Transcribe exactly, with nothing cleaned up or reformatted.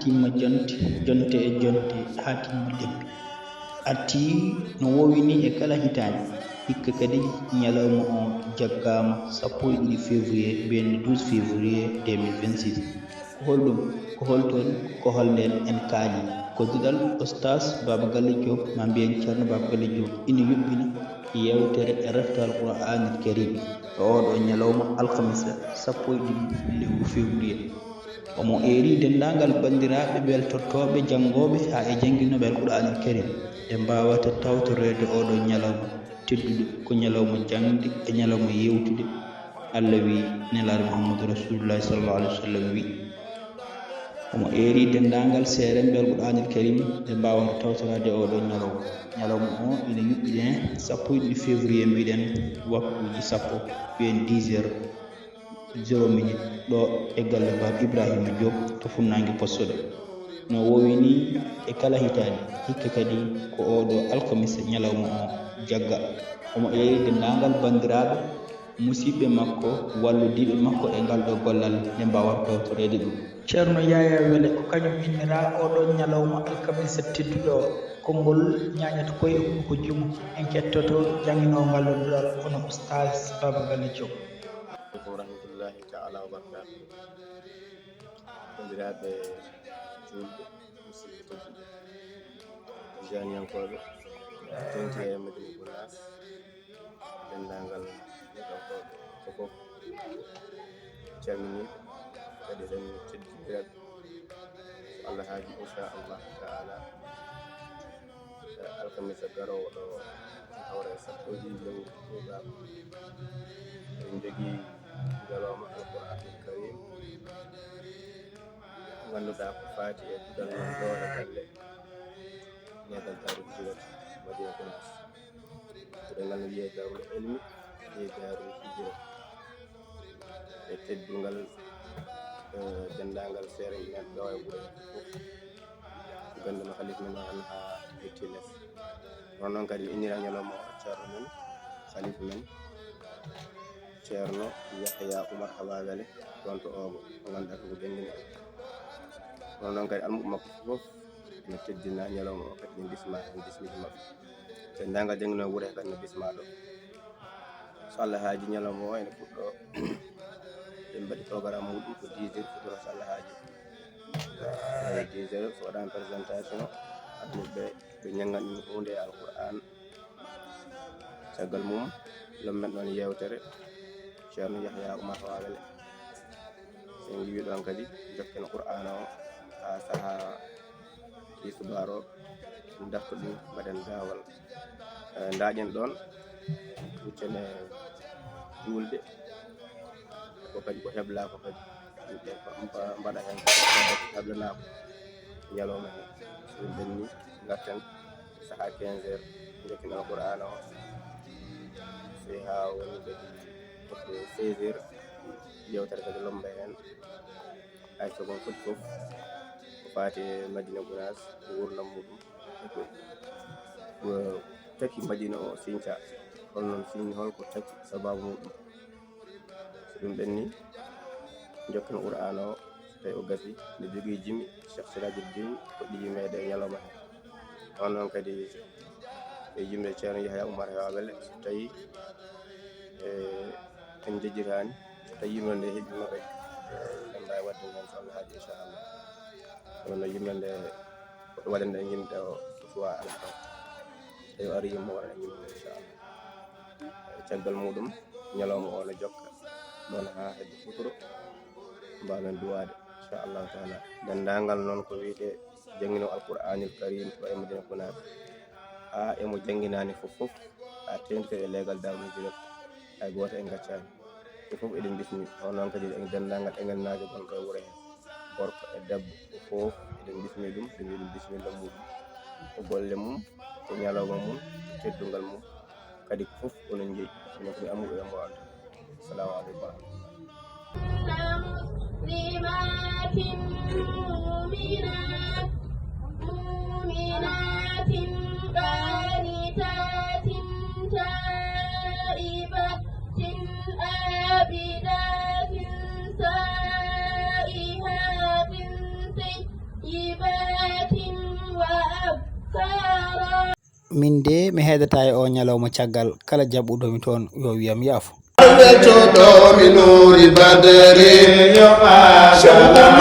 Timma jonte, jonte e jonte, haa timma lebbi. Artii no woowinii e kala hitaande, hikka kadi ñalawma o jaggaama sappo e ɗiɗi février, mbiyen le douze février deux mille vingt-six. Ko holɗum? Ko holtoon? Ko holndeen en kaali? Ko duɗal Oustaz Baba Galle Diop, maa mbiyen Ceerno Baba Galle Diop, ina yuɓɓina yeewtere e reftaare Qur'aanil Kariim e oo ɗoo ñalawma alkamisa sappo e ɗiɗi lewru février. Omo eeri denndaangal banndiraaɓe weltortooɓe, janngooɓe haa e jannginooɓe Alqur'aanil Kariim, ɓe mbaawata tawtoreede oo ɗoo ñalawma tedduɗo, ko ñalawma jaŋde e ñalawma yeewtude. Allah wiyi, Nelaaɗo Muhammadu Rasuulullaahi sallallaahu alayhi wa sallam wiyi, omo eeri denndaangal seerenɓe Alqur'aanil Kariim, ɓe mbaawata tawtoraade oo ɗoo ñalawma. Ñalawma o ina yuɓɓine sappo e ɗiɗi février, mbiɗen waktuuji sappo, mbiyen dix heures zéro minute, ɗo e galle Baaba Ibrahima Diop to Funnaange Possoɗo. No woowinii e kala hitaande, hikka kadi ko oo ɗoo alkamisa ñalawma o jagga. Omo eeri denndaangal banndiraaɓe, musidɓe makko, walludiiɓe makko e ngal ɗoo gollal, nde mbaawata tawtoreede ɗum. Ceerno Yaya Wele, ko kañum inniraa oo ɗoo ñalawma alkamisa tedduɗo o. Konngol ñaañata ko e hunuko juma. En kettoto jannginoowo ngal ɗoo duɗal, hono Oustaz Baba Galle Diop. Aleykum wa rahmatullahi taala wa barakaatu. Banndiraaɓe juulɓe, musidɓe tedduɓe, tijaaniyankooɓe, teŋti e Madina Gunaas, denndaangal heɗotooɓe ko fof, calminii ɓe, kadi eɗen teddindirat so Allah haaji, inchallahu taala. Alkamisa garoowo ɗo, hawre sappo e ɗiɗi lewru tuubaaku, eɗen njogii ñalawma Alqur'aanul Kariim, ngannduɗaa ko faati e duɗal men ɗo e galle, neegal Daarul Hijrati, Madina Gunaas. Duɗal ngal no wiyee Daarul Ilmi, wiyee Daarul Hijra. E teddungal, eh, denndaangal seerenɓe men ɗo e wuro hee fof. Gannduɗo halifa men o, an haa yotti les. Kono noon kadi, innira ñalawma o ceerno men, halifa men, Ceerno Yahya Oumar Hawa Wele, toon to Oogo, mo ngannduɗaa ko jannginooɗo. Kono noon kadi, almuɓɓe makko fof ene teddina ñalawma o, kadi ene bisma, ene bismidi maɓɓe. Denndaangal jannginooɓe wuro hee kadi ene bisma ɗo. So Allah haaji, ñalawma o ene fuɗɗoo, en mbaɗi programme muɗum ko dix heures fuɗɗoroo, so Allah haaji. Eyi, dix heures, so waɗaama présentation, almuɓɓe ɓe ñanngan ɗum huunde e Alqur'aan. Caggal mum, lommen ɗoon yeewtere Ceerno Yahya Oumar Hawa Wele. So en ngiwii ɗoon kadi, njokken Qur'aana o haa sahaa tisbaar o, darto ɗum, mbaɗen daawal. Eh, ndaaƴen ɗoon, huccen e juulde, ko kadi ko heblaa ko kadi, yimɓe mba-, mbaɗa heen ko heblanaako ñalawma hee. So ɗum ɓennii, ngarten sahaa quinze heures, njokken Alqur'aana o, so haa woni kadi seize heures, yeewtere kadi lomba heen. Hay so ko foti fof ko faati e Madina Gunaas, nguurndam muɗum, e ko, ko taki Madina o siñca, hol noon siñ, hol ko taki sabaabu muɗum. So ɗum ɓennii, njokken Qur'aana o, so tawii o gasii, nde jogii jimi, Cheikh Sirajuddin hoɗi yimeede e ñalawma hee. Kono noon kadi, e yimre Ceerno Yahya Oumar Hawa Wele, so tawii, e, en njejjitaani, so tawii yimre nde heɓiima kadi, en mbaawi waɗde heen so Allah haaji, inchallah. Kono noon yimre nde, ko waɗande en yimre o, suwa alaa ɗo. So tawii o arii, yimre o waɗana en yimre nde, inchallah. E caggal muɗum, ñalawma o ne jokka ɗoon haa hedde futuro, mbaawen duwaade, inchallahu taala. Denndaangal noon ko wiyetee jannginoowo Alqur'aanil Kariim ɗo e Madina Gunaas, haa e mo jannginaani fof fof, haa teeŋti e leegal Daarul Hijra, hay gooto en ngaccaani. Fof fof eɗen mbismi, hono noon kadi en denndaangal engennaajo gonɗo e wuro hee, gorko e debbo, fof eɗen mbismi ɗum, eɗen mbiya ɗum bisimilla muɗum. Ko golle mum, ko ñalawma mum, ko teddungal mum, kadi ko fof onon njeyi, onon ko amuɓe e mo anta. Assalamu aleykum wa rahmatullah. مسلمات مؤمنات، مؤمنات قانتات تائبات عابدات سائحات سيئات Min de mi heedata e o ñalawma caggal kala jaɓɓuɗomi toon yo wiyam yaafo. Ɓe coɗomi nuuri badri yo aadama